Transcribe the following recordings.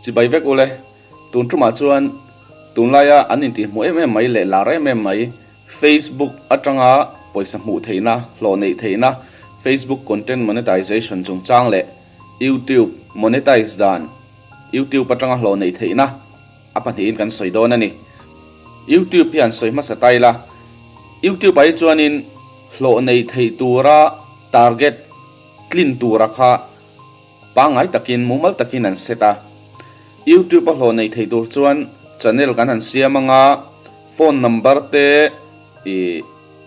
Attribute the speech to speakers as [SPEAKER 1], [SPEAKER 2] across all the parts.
[SPEAKER 1] Chibai vek ule, tun tumah chuan tunlaia an intihhmuh em em mai leh lar em em mai Facebook atanga pawisa hmuh theihna, hlawh neih theihna, Facebook content monetization chungchang leh YouTube monetize dan, YouTube atanga hlawh neih theihna a pahnihin kan sawi dawn a ni. YouTube hi an sawi hmasa ta ila, YouTube ah hi chuanin hlawh neih theih tura target tlin tura kha Pangngai takin, mumal takin an set a. YouTube a hlawh nei thei tur chuan channel kan han siam anga, phone number te, ih,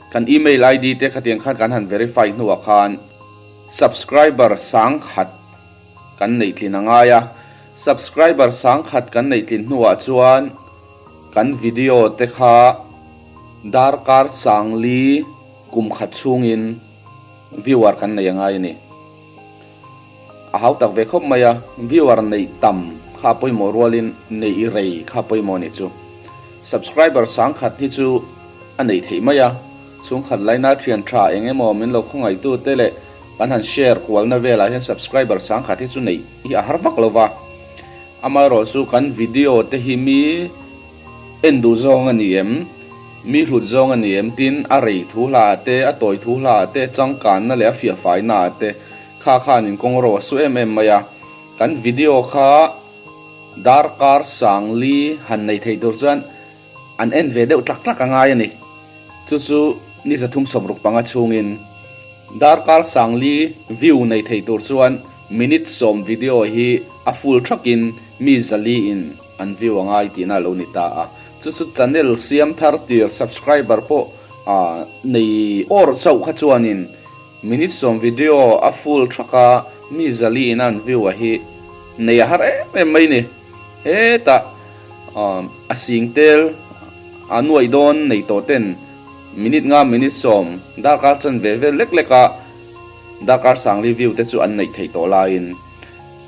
[SPEAKER 1] kan email ID te khatiang khan kan han verify hnuah khan subscriber sangkhat kan neih tlin a ngai a. Subscriber sangkhat kan neih tlin hnuah chuan kan video te kha darkar sangli kum khat chhungin viewer kan nei a ngai a ni. A hau tak ve khawp mai a, viewer neih tam kha a pawimawh rualin neih rei kha a pawimawh a nih chu. Subscriber sangkhat hi chu a neih theih mai a, chhungkhat laina thian tha eng emaw min lo khawngaihtu te leh kan han share kualna velah hian subscriber sangkhat hi chu neih hi a har vak lo va. Amaherawhchu kan video te hi mi en duh zawng a ni em, mi hlut zawng a ni em tin a rei thu hla ah te, a tawi thu hla ah te, changkanna leh a fiahfaina ah te kha khan in kawng ro a su em em mai a. Kan video kha darkar sangli han nei thei tur chuan an en ve deuh tlak tlak a ngai a ni. Chu chu ni 365 chhungin darkar sangli view nei thei tur chuan minute 10 video hi a full thakin mi 400 in an view a ngai tihna a lo ni ta a. Chu chu channel siam thar tir subscriber pawh nei awr chauh kha chuanin minute 10 video a full thaka mi 400 in an view a hi nei a har em em mai ni. Hetah a sing tel a nuaih dawn nei tawh ten minute nga minute 10 darkar chanve vel lek lek a darkar sangli view te chu an neih theih tawh laiin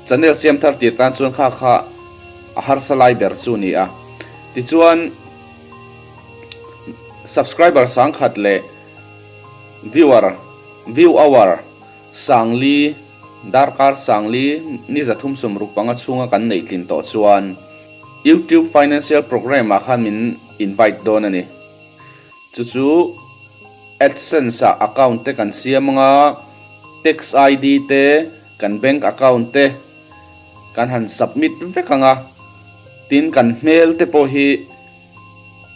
[SPEAKER 1] channel siam thar tir tan chuan kha kha a harsa lai ber chu a ni a. Tichuan subscriber sangkhat leh viewer view hour sangli Darkar sangli ni 365 chhunga kan neih tlin tawh chuan YouTube Financial Program ah khan min invite dawn a ni. Chu chu AdSense ah account te kan siam anga, Tax ID te, kan bank account te kan han submit vek anga, tin kan hmel te pawh hi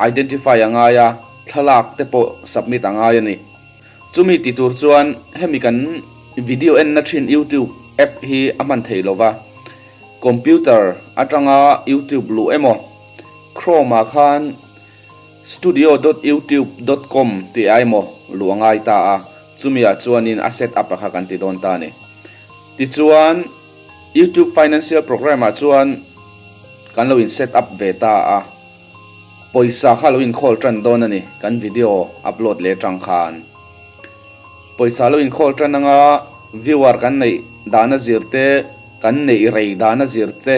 [SPEAKER 1] identify a ngai a, thlalak te pawh submit a ngai a ni. Chumi ti tur chuan hemi kan video enna thin YouTube app hi a hman theih lova, computer atanga YouTube luh emaw Chrome ah khan studio dot youtube dot com tih ah emaw luh a ngai ta a, chumi ah chuanin a set up a kha kan ti dawn ta a ni. Tichuan YouTube Financial Program ah chuan kan lo in set up ve ta a. Pawisa kha lo inkhawl tan dawn a ni, kan video upload leh atang khan. Pawisa lo inkhawl tan anga viewer kan neih dana zir te, kan neih rei dana zir te,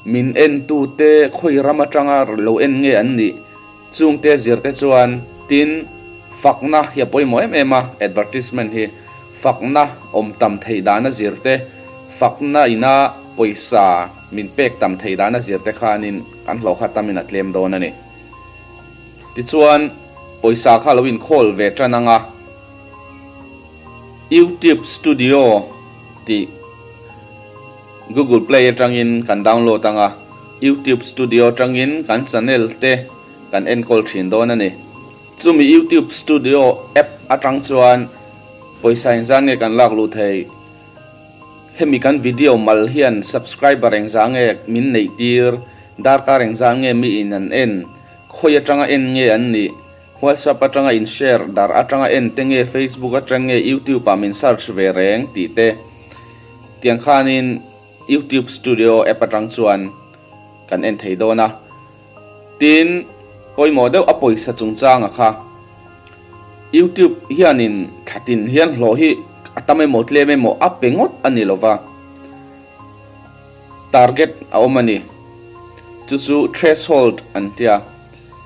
[SPEAKER 1] min en tu te khawi ram atanga lo en nge an nih chung te zir te chuan tin fakna hi a pawimawh em em a, advertisement hi fakna awm tam theih dana zir te, fakna ina pawisa min pek tam theih dana zir te khanin Kan hlawh kha tamin a tlem dawn a ni. Tichuan, pawisa kha lo inkhawl ve tan ang a, YouTube Studio tih Google Play atangin kan download ang a, YouTube Studio atangin kan channel te kan enkawl thin dawn a ni. Chumi YouTube Studio app atang chuan pawisa engzan nge kan lak luh theih? Hemi kan video mal hian subscriber engzah nge min neih tir, darkar engzah nge mi in an en, khawi atanga en nge an nih, WhatsApp atanga in share dar atanga en te nge Facebook atang nge YouTube ah min search ve reng tih te tiang khanin YouTube Studio app atang chuan kan en thei dawn a. Tin, pawimawh deuh a pawisa chungchanga kha YouTube hianin thlatin hian hlawh hi a tam emaw tlem emaw a pe ngawt a ni lova, target a awm a ni. Chu chu threshold an tia.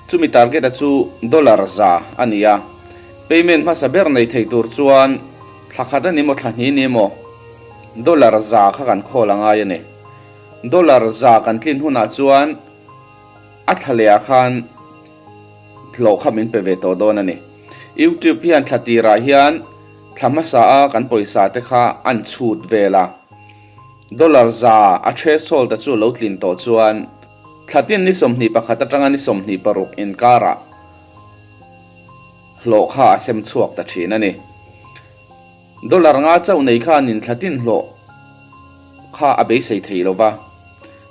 [SPEAKER 1] Chumi target a chu dollar za a ni a. Payment hmasa ber nei thei tur chuan thla khat a ni maw thla hnih ni maw dollar za kha kan khawl a ngai a ni. Dollar za kan tlin hunah chuan a thla lehah khan hlawh kha min pe ve tawh dawn a ni. YouTube hian thla tirah hian thla hmasa a kan pawisa te kha an chhut vel a. Dollar za a threshold a chu lo tlin tawh chuan thla tin ni 21 atanga ni 26 inkarah hlawh kha a sem chhuak ta thin a ni. Dollar nga chauh nei khanin thla tin hlawh kha a beisei thei lo va,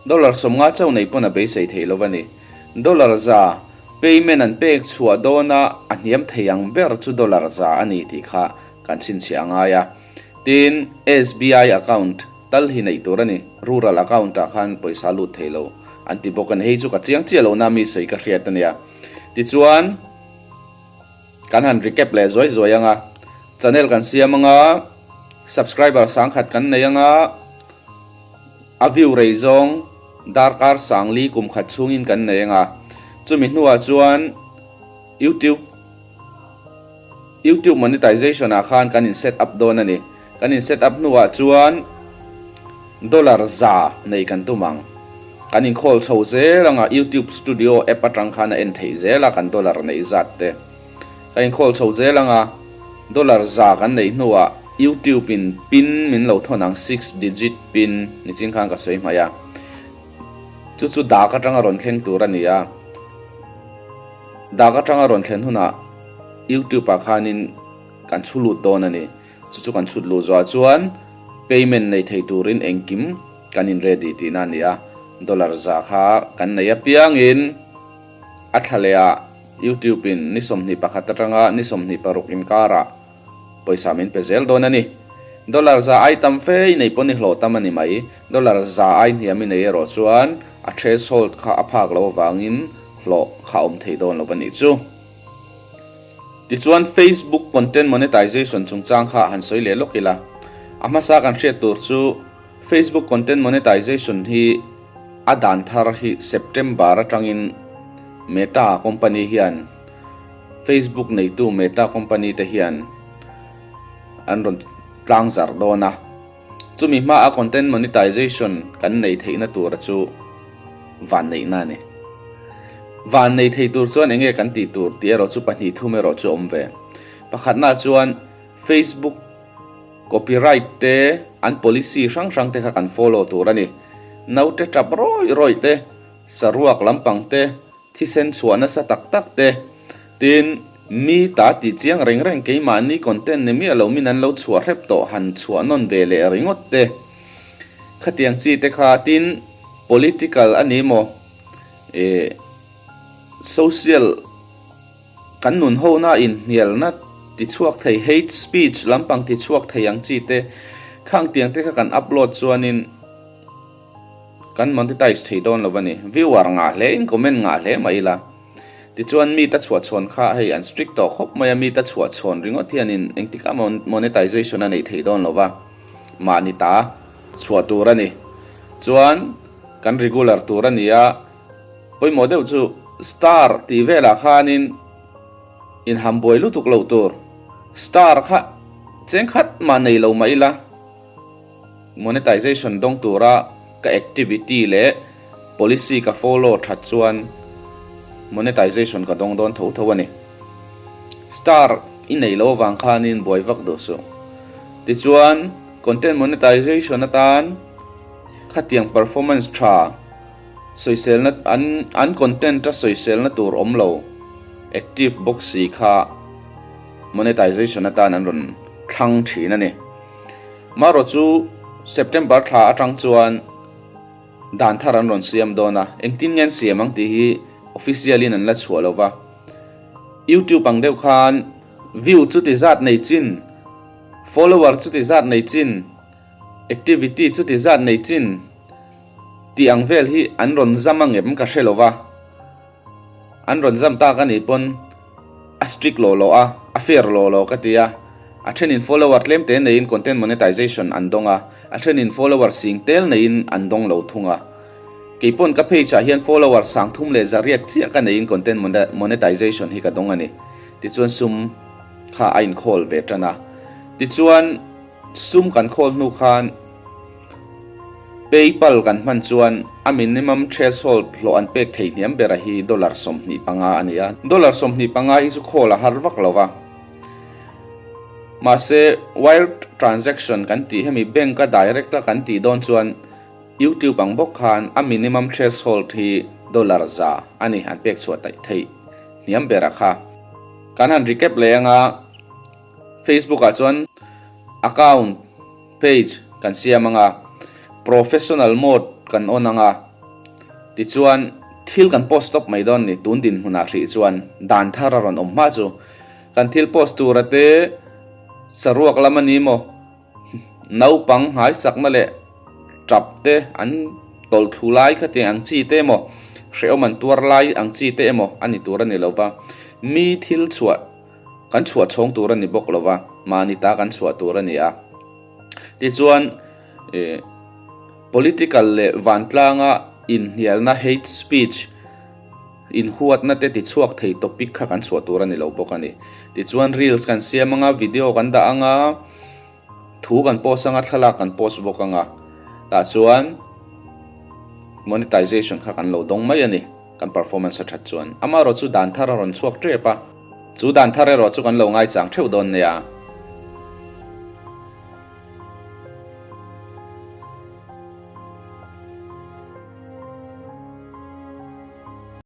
[SPEAKER 1] dollar 50 chauh nei pawn a beisei thei lo a ni. Dollar za payment an pek chhuah dawna a hniam thei ang ber chu dollar za a ni tih kha kan chhinchhiah a ngai a. Tin, SBI account tal hi neih tur a ni. Rural account ah khan pawisa lut thei lo an ti bawk a ni. Hei chu ka chiang chiah lohna mi sawi ka hriat a nia. Tichuan. Kan han recap leh zuai zuai ang a, channel kan siam ang a, subscriber sangkhat kan nei ang a, a view rei zawng darkar sangli kum khat chhungin kan nei ang a, chumi hnuah chuan YouTube YouTube monetization ah khan kan in set up dawn a ni. Kan in set up hnuah chuan dollar za nei kan tum ang. Kan inkhawl chho zel anga YouTube Studio app atang khan a en theih zel a kan dollar neih zat te. Kan inkhawl chho zel anga dollar za kan neih hnuah YouTube in pin min lo thawn ang six digit pin nichin khan ka sawi hmai a. Chu chu dak atanga rawn thleng tur a ni a. Dak atanga rawn thlen hunah YouTube ah khanin kan chhu lut dawn a ni. Chu chu kan chhut luh zuah chuan payment nei thei turin engkim kan in ready tihna a ni a, dollar za kha kan nei apiangin a thla leh ah YouTube in ni 21 atanga ni 26 inkarah pawisa min pe zel dawn a ni. Dollar za ai tam fe i neih pawn i hlawh tam a ni mai, dollar za ai hniam i nei erawh chuan a threshold kha a phak loh avangin hlawh kha a awm thei dawn lo a nih chu. Tichuan Facebook content monetization chungchang kha han sawi leh lawk ila. A hmasa kan hriat tur chu Facebook content monetization hi a dan thar hi September atangin Meta company hian Facebook neitu Meta company te hian an rawn tlang zarh dawn a. Chumi hmaa content monetization kan nei theihna tura chu vanneihna a ni. Vannei thei tur chuan enge kan tih tur tih erawh chu pahnih thum erawh chu a awm ve. Pakhatna chuan Facebook copyright te an policy hrang hrang te kha kan follow tur a ni. Naute tap rawih rawih te, saruak lampang te, Thisen chhuah nasa tak tak te. Tin, mi ta tih chiang reng reng keimahni content ni miah lo min an lo chhuah hrep tawh han chhuah nawn ve leh ringawt te. Khatiang chi te kha tin political a ni maw? Eh, social kan nun hona inhnialna ti chhuak thei hate speech lampang ti chhuak thei ang chi te khang tiang te kha kan upload chuanin Kan monetize thei dawn lo a ni. Viewer ngah hle in comment ngah hle mai ila. Tichuan mi ta chhuah chhawn kha hei an strict tawh khawp mai a, mi ta chhuah chhawn ringawt hianin engtikah monetization a neih theih dawn lo va, mahni ta chhuah tur a ni. Chuan kan regular tur a ni a, pawimawh deuh chu star tih velah khanin inham buai lutuk loh tur. Star kha cheng khat mah nei lo mah ila. Monetization dawng tura ka activity leh policy ka follow that chuan monetization ka dawng dawn tho tho a ni. Star i neih loh avang khanin buai vak duh suh. Tichuan content monetization atan khatiang performance tha sawiselna an an content a sawiselna tur awm lo active bawk si kha monetization atan an rawn thlang thin a ni. Marawh chu September thla atang chuan dan thar an rawn siam dawn a, engtin nge an siam ang tih hi official in an la chhuah lo va. YouTube ang deuh khan view chuti zat nei chin, follower chuti zat nei chin, activity chuti zat nei chin tih ang vel hi an rawn zam angem ka hre lo va. An rawn zam tak a nih pawn a strict lawh lawh a, a fair lawh lawh ka ti a. A thenin follower tlem te neiin content monetization an dawng a, a thenin follower sing tel neiin an dawng lo thung a. Kei pawn ka page ah hian follower 3100 chiah ka neiin content monetization hi ka dawng a ni. Tichuan sum kha a inkhawl ve tan a. Tichuan sum kan khawl hnu khan. PayPal kan hman chuan a minimum threshold hlawh an pek thei hniam bera hi dollar 25 a ni a. Dollar 25 hi chu khawl a har vak lo va. Mahse, wire transaction kan tih hemi bank a direct a kan tih dawn chuan YouTube ang bawk khan a minimum threshold hi dollar 100 a ni an pek chhuah taih theih hniam bera kha. Kan han recap leh anga Facebook ah chuan account page kan siam anga, professional mode kan on anga, tichuan thil kan post tawp mai dawn ni tun dinhmunah hrih chuan dan thar a rawn awm hma chu kan thil post tura te saruak lam a ni maw naupang hmaisakna leh tap te an tawlh thlu lai khatiang ang chi te emaw hrehawm an tuar lai ang chi te emaw a ni tur a ni lo va, mi thil chhuah. Kan chhuah chhawng tur a ni bawk lo va, mahni ta kan chhuah tur a ni a. Tichuan, eh, political leh vantlanga inhnialna, hate speech, inhuatna te tichhuak thei topic kha kan chhuah tur a ni lo bawk a ni. Tichuan, reels kan siam anga, video kan dah anga, Thu kan post anga thlalak kan post bawk anga tah chuan monetization kha kan lo dawng mai a ni kan performance a that chuan. Amaherawh chu dan thar a rawn chhuak tep a, chu dan thar erawh chu kan lo ngaichang theuh dawn nia.